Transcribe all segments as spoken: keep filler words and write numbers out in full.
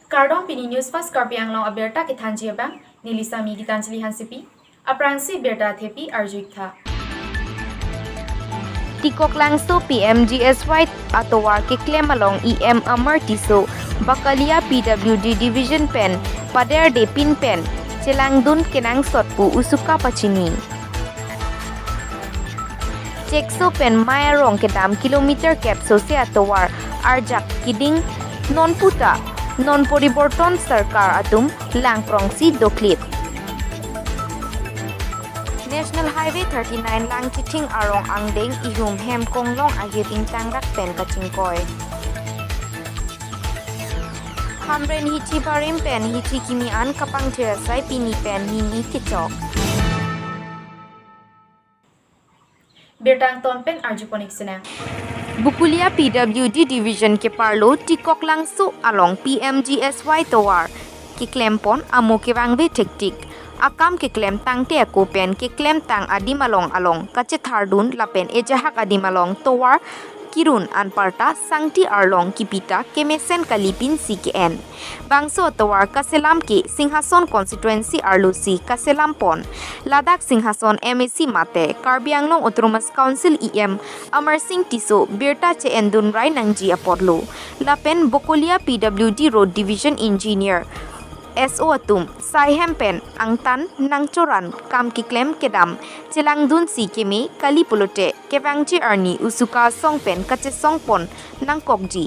Kardom, pini News Fast Karbi Anglong abirta kethanji abang, neli Sami Gitanjali Hansepi. Aphrangsi birta thepi arju-ik tha. Tikoklangso P M G S Y atovar keklem along E M Amar Tisso, Bokolia P W D Division pen paderde pin pen chelangdun kenangsot pu usuka pachini. Chekso pen Mei arong kedam kilometer kep sose atovar arjak keding non puta non poriborton sarkar atum langprongsi doklip. National Highway thirty-nine Langchithing arong angdeng ihum Hemkonglong ahir ingtangrak pen kachingkoi. Hamren hithi barim pen hithi kimi an kapangthir asai pini pen nini kechok. Birta angton pen arjupon-ik sinang. Bokolia P W D Division keparlo Tikoklangso along P M G S Y tovar keklempon amo kevangve thektik. Akam keklem tangte ako pen keklem tang adim along along kachethardun lapen ejahak adim along tovar kirun anparta sangti arlong kipita kemesen kalipinsi ke-en. Bangso atovar kaselam ke Singhason constituency arlosi kaselampon. Ladak Singhason M A C mate Karbi Anglong Autonomous Council E M Amar Singh Tisso birta che-endun rai nangji apotlo. Lapen Bokolia P W D Road Division Engineer S O atum saihem pen angtan nangchoran kam keklem kedam chelangdunsi keme kali pulote kevangji arni usuka asong pen kachesongpon nangkokji.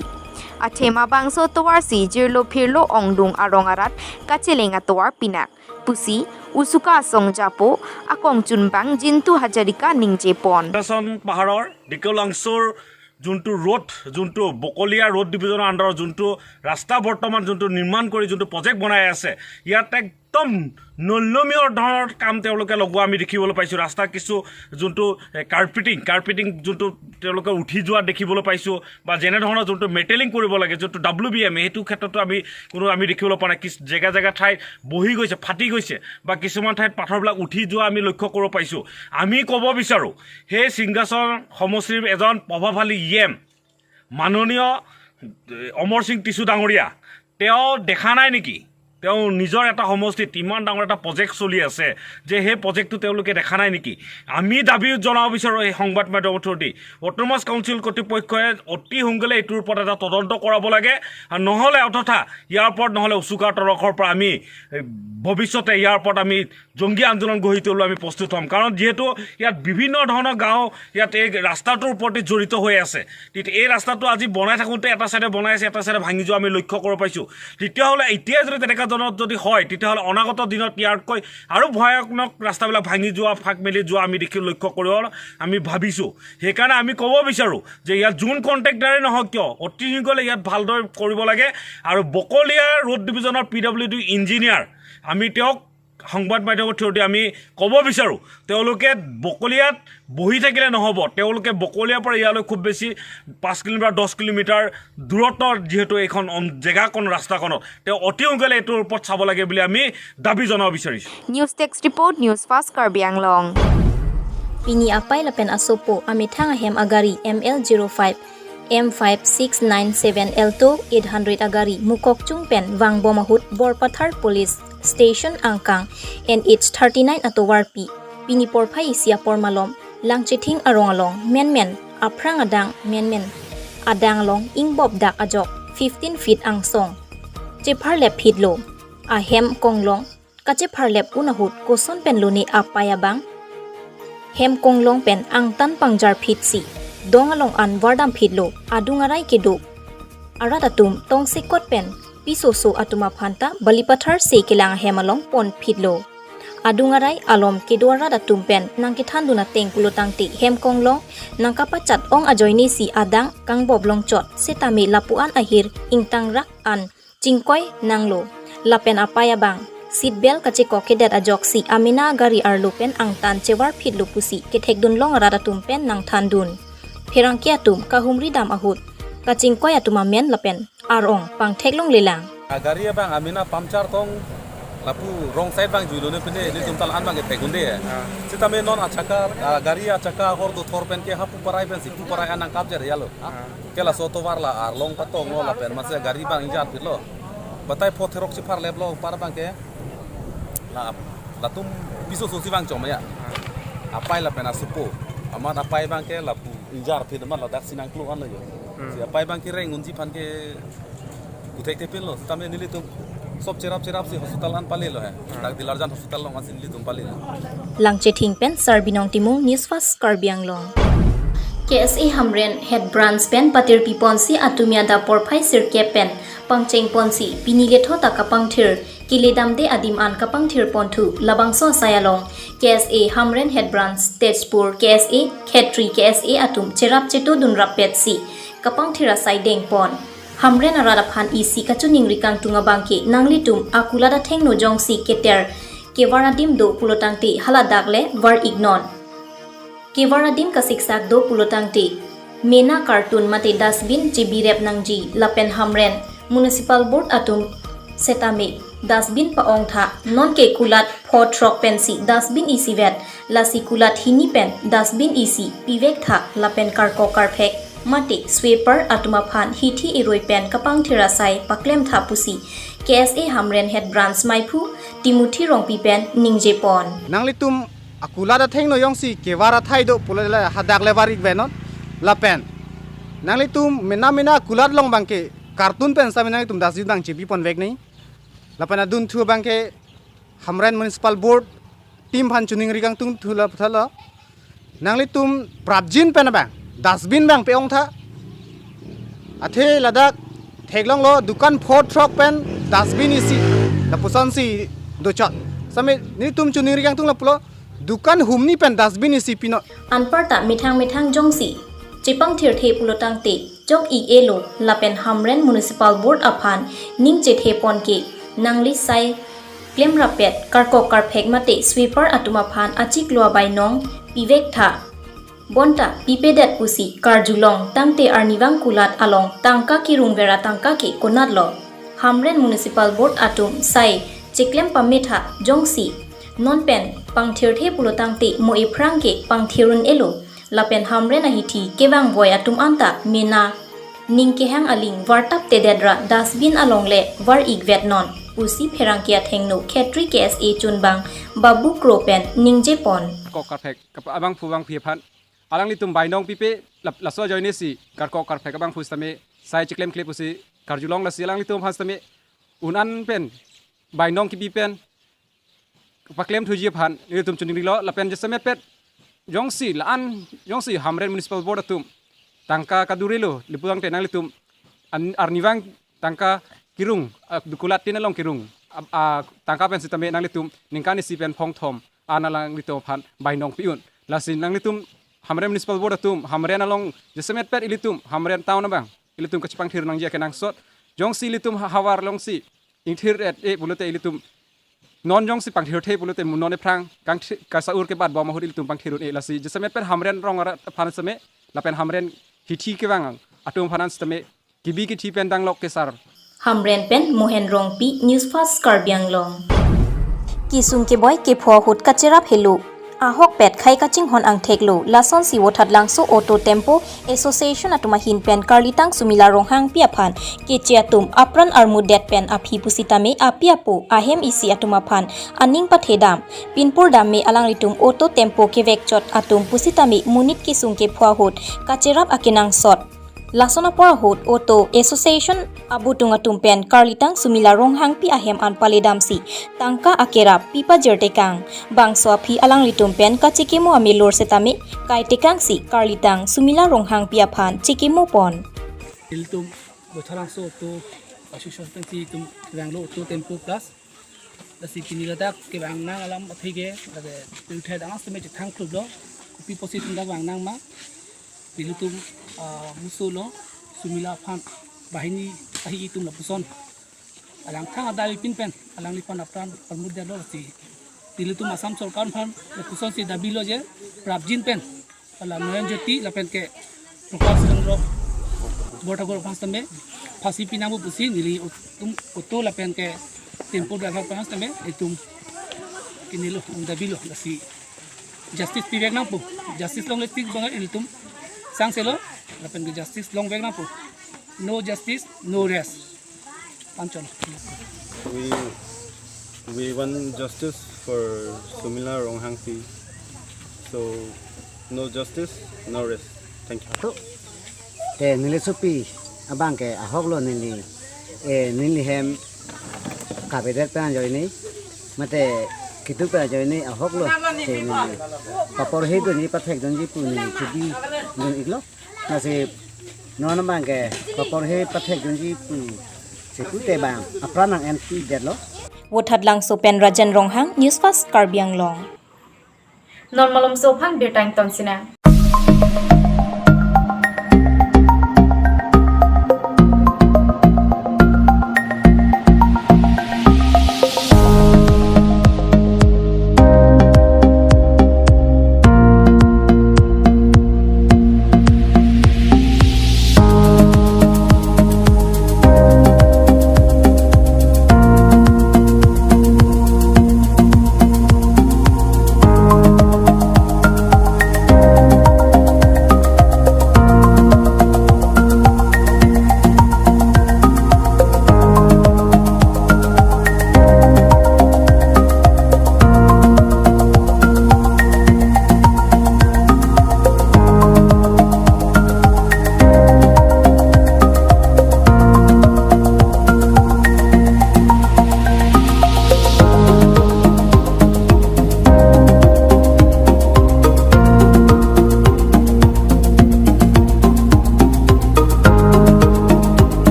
Athema bangso tovarsi jirlo phirlo ongdung arong arat kacheleng atovar pinak pusi usuka asong japo akongchunbang Jintu Hazarika ningjepon. Singhason পাহাৰৰ ডিকৌ লাংচুৰ যোনটো ৰোড, যোনটো বকলীয়া ৰোড ডিভিজনৰ আণ্ডাৰত যোনটো ৰাস্তা বৰ্তমান যোনটো নিৰ্মাণ কৰি যোনটো প্ৰজেক্ট বনাই আছে, ইয়াত একদম নলমীয় ধৰণৰ কাম তেওঁলোকে লগোৱা আমি দেখিবলৈ পাইছোঁ। ৰাস্তা কিছু যোনটো, এ, কাৰ্পেটিং, কাৰ্পেটিং যোনটো তেওঁলোকে উঠি যোৱা দেখিবলৈ পাইছোঁ, বা যেনেধৰণৰ যোনটো মেটেলিং কৰিব লাগে, যোনটো ডাব্লিউ বি এম, সেইটো ক্ষেত্ৰতো আমি কোনো আমি দেখিবলৈ পোৱা নাই। কিছু জেগা জেগা ঠাই বহি গৈছে, ফাটি গৈছে, বা কিছুমান ঠাইত পাথৰবিলাক উঠি যোৱা আমি লক্ষ্য কৰিব পাইছোঁ। আমি ক'ব বিচাৰোঁ, সেই সিংহাসন সমষ্টিৰ এজন প্ৰভাৱশালী ই এম, মাননীয়, এ, অমৰ সিং টিছু ডাঙৰীয়া, তেওঁ দেখা নাই নেকি? তেওঁ নিজৰ এটা সমষ্টিত ইমান ডাঙৰ এটা প্ৰজেক্ট চলি আছে যে সেই প্ৰজেক্টটো তেওঁলোকে দেখা নাই নেকি? আমি দাবী জনাব বিচাৰোঁ এই সংবাদ মাধ্যমৰ থ্ৰুদি, অট'নমাছ কাউন্সিল কৰ্তৃপক্ষই অতি সোনকালে এইটোৰ ওপৰত এটা তদন্ত কৰাব লাগে। আৰু নহ'লে অযথা ইয়াৰ ওপৰত নহ'লে উচুকাৰ তৰফৰ পৰা আমি, এ, ভৱিষ্যতে ইয়াৰ ওপৰত আমি জংগী আন্দোলন গঢ়ি তুলিবলৈ আমি প্ৰস্তুত হ'ম। কাৰণ যিহেতু ইয়াত বিভিন্ন ধৰণৰ গাঁও ইয়াত এই ৰাস্তাটোৰ ওপৰতে জড়িত হৈ আছে। তেতিয়া এই ৰাস্তাটো আজি বনাই থাকোঁতে এটা চাইডে বনাই আছে, এটা চাইডে ভাঙি যোৱা আমি লক্ষ্য কৰিব পাইছোঁ। তেতিয়াহ'লে এতিয়াই যদি তেনেকুৱা ধৰণৰ যদি হয়, তেতিয়াহ'লে অনাগত দিনত ইয়াতকৈ আৰু ভয়ানক ৰাস্তাবিলাক ভাঙি যোৱা, ফাঁক মেলি যোৱা আমি দেখি লক্ষ্য কৰিব, আমি ভাবিছোঁ। সেইকাৰণে আমি ক'ব বিচাৰোঁ যে ইয়াত যোন কণ্ট্ৰেক্টাৰে নহওক কিয়, অতি সোনকালে ইয়াত ভালদৰে কৰিব লাগে। আৰু বকলীয়া ৰোড ডিভিজনৰ পি ডব্লিউ ডি ইঞ্জিনিয়াৰ, আমি তেওঁক সংবাদ মাধ্যমৰ থ্ৰুদি আমি ক'ব বিচাৰোঁ, তেওঁলোকে বকলীয়াত বহি থাকিলে নহ'ব। তেওঁলোকে বকলীয়াৰ পৰা ইয়ালৈ খুব বেছি পাঁচ কিলোমিটাৰ, দহ কিলোমিটাৰ দূৰত্ব, যিহেতু এইখন অন-, জেগাকণ, ৰাস্তাকণত, তেওঁ অতি সোনকালে এইটোৰ ওপৰত চাব লাগে বুলি আমি দাবী জনাব বিচাৰিছোঁ। News Desk Report, News Fast Karbi Anglong. Pini apai lapen asopo amethang ahem agari M L zero five M five six nine seven Alto eight hundred agari Mukokchung pen vangbom ahut Borpathar Police Station angkang N H thirty-nine atovarpi pini porphai isi apor malom Langchithing arong along menmen aphrang adang menmen adang along ingbop dak ajok fifteen feet angsong chepharlep phitlo. Ahem konglong kachepharlep un ahut koson pen lone apai abang hem konglong pen angtan pangjar phitsi dong along an vardam phitlo, adung arai kedo arat atum tongsekot pen pisoso atum aphan ta Balipathar se kelang ahem along pon phitlo. Adung arai alom kedo arat atum pen nangkethandun ateng pulotangte hem konglong nangkapachat ong ajoinesi adang kangbop longchot setame lapu-an ahir ingtangrak an chingkoi nanglo. Lapen apai abang seat belt kachekok kedet ajoksi amena agari arlo pen angtan chevar phitlo pusi kethekdun long arat atum pen nangthandun. Pherangke atum kahumri dam ahut kachingkoi atum amen lapen arong pangthek longlelang. Gari abang amena puncture tong Lapu wrong side abang juilo ne pine, ilitum ta la-an abang ke pek-un-e. Ah. Sitame non achaka, ah, gari achaka hor do thor pen ke hapu parai pensi pu parai an nangkapjer ya lo. Ah. Ah. Ke laso atovar la arlong patonglo lapen masi gari abang ingjir phitlo. Batai pho therok chipharleplo par abang ke. La, latum piso sosi vangchom ya. Ah. Apei lapen asopo. Amat apei abang ke lapu ingjir phit amat ladak si nangklo-anlo yo. Hmm. Si apei abang ke reng unji aphan ke kuthek thepinlo. Sitame nelitum sob cherap cherapsi hospital an palilo he. Hmm. Dak Dilarjan hospital along ansi nelitum palilo. Langchething pen Sarbinong Timung, News Fast Karbi Anglong. K S A Hamren Head Branch pen patirpi ponsi atum adap porphai sirkep pen pangcheng ponsi pini lethot ta kapangthir, keledamde adim an kapangthir ponthu, labangso asai along K S A Hamren Head Branch Tezpur K S A, Khetri K S A atum cherap cheto dunrap petsi kapangthir asai dengpon. Hamren arat aphan isi kachiningri kangtung abang ke nanglitum akulat athengno jongsi keter kevar adim do pulotangte haladak le var-iknon. Kevar adim kasiksak do pulotangte mena, carton mate dustbin chebirep nangji lapen Hamren Municipal Board atum setame dustbin pa-ongtha, nonke kulat pho throk pensi dustbin isivet, lasi kulat hini pen dustbin isi pivektha lapen karkok karphek mate sweeper atum aphan hithi eroi pen kapangthir asai paklemtha pusi K S A Hamren Head Branch maiphu Timothy Rongpi pen ningjepon. Nanglitum akulat athengno jongsi kevar athai do pulo le hadak le var-ikvenon lapen nanglitum mena mena kulat along abang ke carton pen sitame nanglitum dustbin abang chebiponvek nangji. Lapen adunthu abang ke Hamren Municipal Board team aphan chiningri kangtungthu laputhot lo. Nanglitum prapjin pen abang dustbin abang pe-ongtha. Athe ladak theklonglo dukan pho throk pen dustbin isi lapusonsi dochot. Sitame nelitum chiningri kangtung lapulo, dukan humni pen dustbin isi pinon. Anparta methang methang jongsi chepangthirthe pulotangte chok-ik-elo lapen Hamren Municipal Board aphan ning chethe pon ke nangli sai klemrap pet karkok karphek mate sweeper atum aphan achiklo abainong pivektha. Bonta pipedet pusi karjulong tangte arnivang kulat along tangka kerung vera tangka ke konatlo. Hamren Municipal Board atum sai cheklem pametha jongsi non pen pangthirthe pulotangte mo ephrang ke pangthir-un-elo. Lapen Hamren ahithi kevang voi atum anta mena ning kehang aling vartap tedet ra dustbin along le var-ikvetnon pusi pherangke athengno Khetri K S A chunbang Babu Kro pen ningjepon. Kok karphek kap-, abangphu abangphi aphan alanglitum bainong pipe lap-, laso ajoinesi karkok karphek abangphu sitame sai cheklemkle pusi karjulong, lasi alanglitum aphan sitame un-an pen bainong kipi pen paklemthuji aphan nelitum chiningrilo. Lapen jasemet pet jongsi la-an jongsi Hamren Municipal Board atum tangka kadurilo lapu tangte nanglitum an-, arnivang tangka kerung, ah, dukulat tin along kerung, ah, ah, tangka pen sitame nanglitum ningkan isi pen phongthom an alanglitum aphan bainong pi-un. Lasi nanglitum Hamren Municipal Board atum Hamren along jasemet pet ilitum Hamren town abang ilitum kachepangthir nangji akenangsot. Jongsi ilitum ha-, havar alongsi ingthir-et-e pulote ilitum non jongsi pangthirthe pulote mo non ephrang kangthi-, kasa-ur kebat bom ahut ilitum pangthir-un-e, lasi jasemet pen Hamren rong arat aphan sitame lapen Hamren hithi kevang atum aphan sitame kebi kethe pen danglok kesar. Hamren pen Mohen Rongpi, News Fast Karbi Anglong. Kesung keboi kepho ahut kacherap helo. Ahokpet khei kachinghon angthek lo, lasonsi Vothatlangso Auto Tempo Association atum ahin pen karlitang Sumila Ronghangpi aphan keche atum apran armudet pen aphi pusitame api apo ahem isi atum aphan aning pathedam, pinpur dam me alanglitum auto tempo kevekchot atum pusitame monit kesung kepho ahut kacherap akenangsot. Lason apor ahut Auto Association abutung atum pen karlitang Sumila Ronghangpi ahem an paledamsi tangka akerap pipajirtekang. Bangso aphi alanglitum pen kachekimo amelur setame kaitekangsi karlitang Sumila Ronghangpi aphan chekimo pon. Ilitum Vothatlangso Auto Association pensi itum vanglo Auto Tempo Plus. Lasi pini ladak kevangnang alam aphi ke, lake pirthe dang sitame chethang klublo, kopi pusi itum dak vangnang ma, ilitum, ah, musulo, Sumila aphan, banghini ahi itum lapuson. Alangthang adai pin pen, alangliphan apran armudetlo lasi. Ilitum Assam Sorkar aphan, lapusonsi dabilo je, prapjin pen, hala Noyon Jyoti, lapen ke Prakash Chandra Borthakur aphan sitame, phasi pinangpo pusi, neli utum, auto lapen ke, Tempo dak aphan tame itum kinilo, unda bilo, lasi justice pivek nangpo. Justice longle tik bang ilitum sangselo, lapen ke justice longvek nangpo. No justice, no rest. Panchon. We we want justice for Sumila Ronghangpi. So no justice, no rest. Thank you. Te neli sopi abang ke ahok lo neli, eh, neli hem kabedet pen ajoine mate kitu pen ajoine ahok lo. Te neli paporhe dunji, pathek dunji pu neli chubidun iklo. Lasi non abang ke paporhe pathek dunji pu si pute bang apran nang-enpidetlo. Vothatlangso pen Rajen Ronghang, News Fast Karbi Anglong. Non malomso aphan birta ington sinang.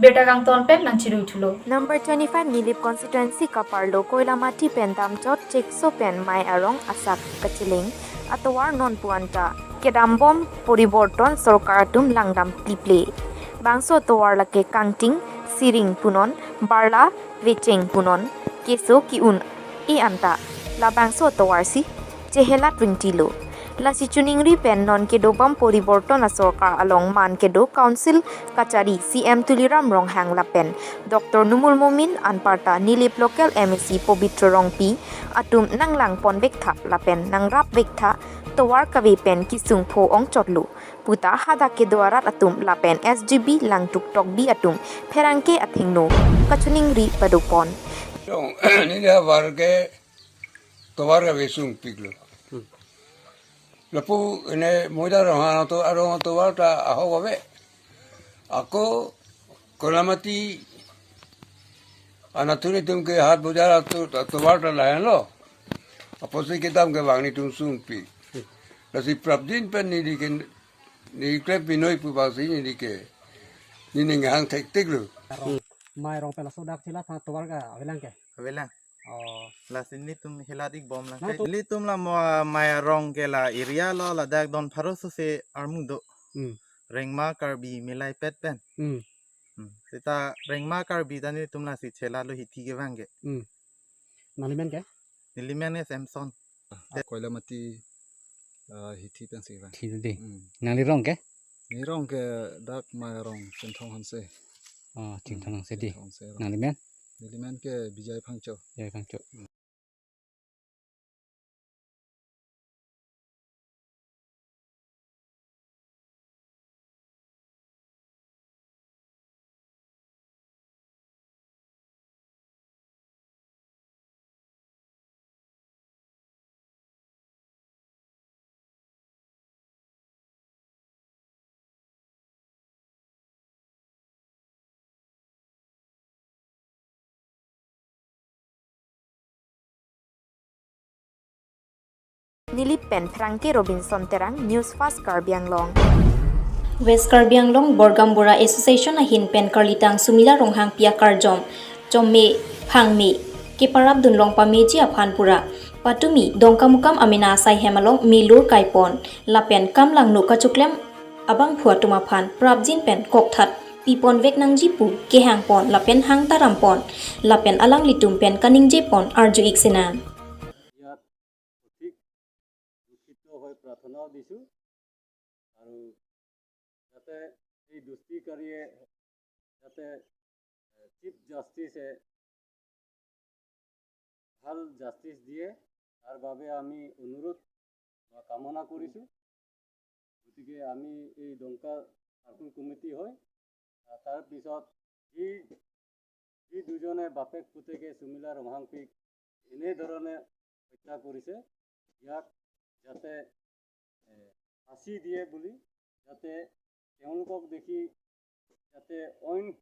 Birta kangton pen nangchirui thulo. Number twenty-five Nilip constituency kaparlo Koilamati pen damchot chekso pen mei arong asak kachiling atovar non pu anta kedambom poriborton sorkar atum langdam pliple. Bangso atovar lake Kangting, Siring punon, Barla, Vecheng punon, keso ki-un e anta labangso atovar si chehelat ringtilo. Lasi choningri pen non kedobom poriborton asorkar along man kedo council kachari C M Tuliram Ronghang lapen Doctor Numul Momin anparta Nilip local M A C Pobitro Rongpi atum nanglang ponvek tha lapen nangrapvek tha tovar kave pen kesung pho ongchotlo puta hadak kedo arat atum lapen S G B Langtuk Tokbi atum pherangke athengno kachoningri padopon. Nini havar ke tovar kave sungpiklo. Lapu ene Moida Ronghang ato arong atovar ta ahok ave. Ako Koilamati anathun itum ke hat bojar ato atovar ta lahenlo. Apotsi kedam kevang netum sungpik. Lasi prapjin pen neli ke neli klem pinoi pu bangsi neli ke neli ning hang thektiklo. Mei arong pen laso dak chelat aphan tovar ke avelang ke? Avelang. Oh. Lasi nelitum helat ikbomlang. Nangtum- Nelitum la mo mei arong ke la area lo ladak don pharo sose armu do. Hmm. Rengma Karbi milaipet pen. Hmm. Hmm. Seta Rengma Karbi ta nelitum lasi chelatlo hithi kevang ke. Hmm. Nangli men ke? Neli men ke Samson. Koilamati ah, hithi pensi vang. Hithi dei. Hmm. Nangli rong ke? Neli rong ke dak mei arong Chinthong Hanse. Oh, Chinthong Hanse dei. Chinthong Hanse rong. Nangli men? Neli men ke Bijay Phangcho. Bijay Phangcho. Nilip pen Frankie Robinson Terang, News Fast Karbi Anglong. West Karbi Anglong Borgaonbura Association ahin pen karlitang Sumila Ronghangpi akarjom, chomme, phangme, keparap dunlong pameji aphan pura patumi Dongkamukam amena asai hem along melur kaipon lapen kam langno kachoklem abangphu atum aphan prapjin pen kokthat piponvek nangji pu kehangpon lapen hangtarampon lapen alanglitum pen kaningjepon arju-ik sinang. ইয়াত সঠিক লিখিত হৈ প্ৰাৰ্থনাও দিছোঁ আৰু যাতে এই দুষ্টিকাৰীয়ে যাতে চিফ জাষ্টিচে ভাল জাষ্টিচ দিয়ে, তাৰ বাবে আমি অনুৰোধ বা কামনা কৰিছোঁ। গতিকে আমি এই ডংকা চাৰ্কুল কমিটি হৈ, আহ, তাৰ পিছত যি, যি দুজনে বাপেক পুতেকে সুমিলা ৰংহাংপীক এনেধৰণে হত্যা কৰিছে, ইয়াক যাতে, এ, ফাঁচী দিয়ে বুলি, যাতে তেওঁলোকক দেখি যাতে অইন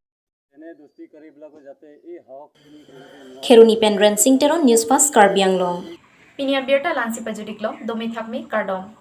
তেনে দুষ্টিকাৰীবিলাকে যাতে এই সাহসখিনি কৰিব নোৱাৰে। Kheroni pen Rensing Teron, News Fast Karbi Anglong. Pini abirta la-ansi pajut-iklo, dome thakme, kardom.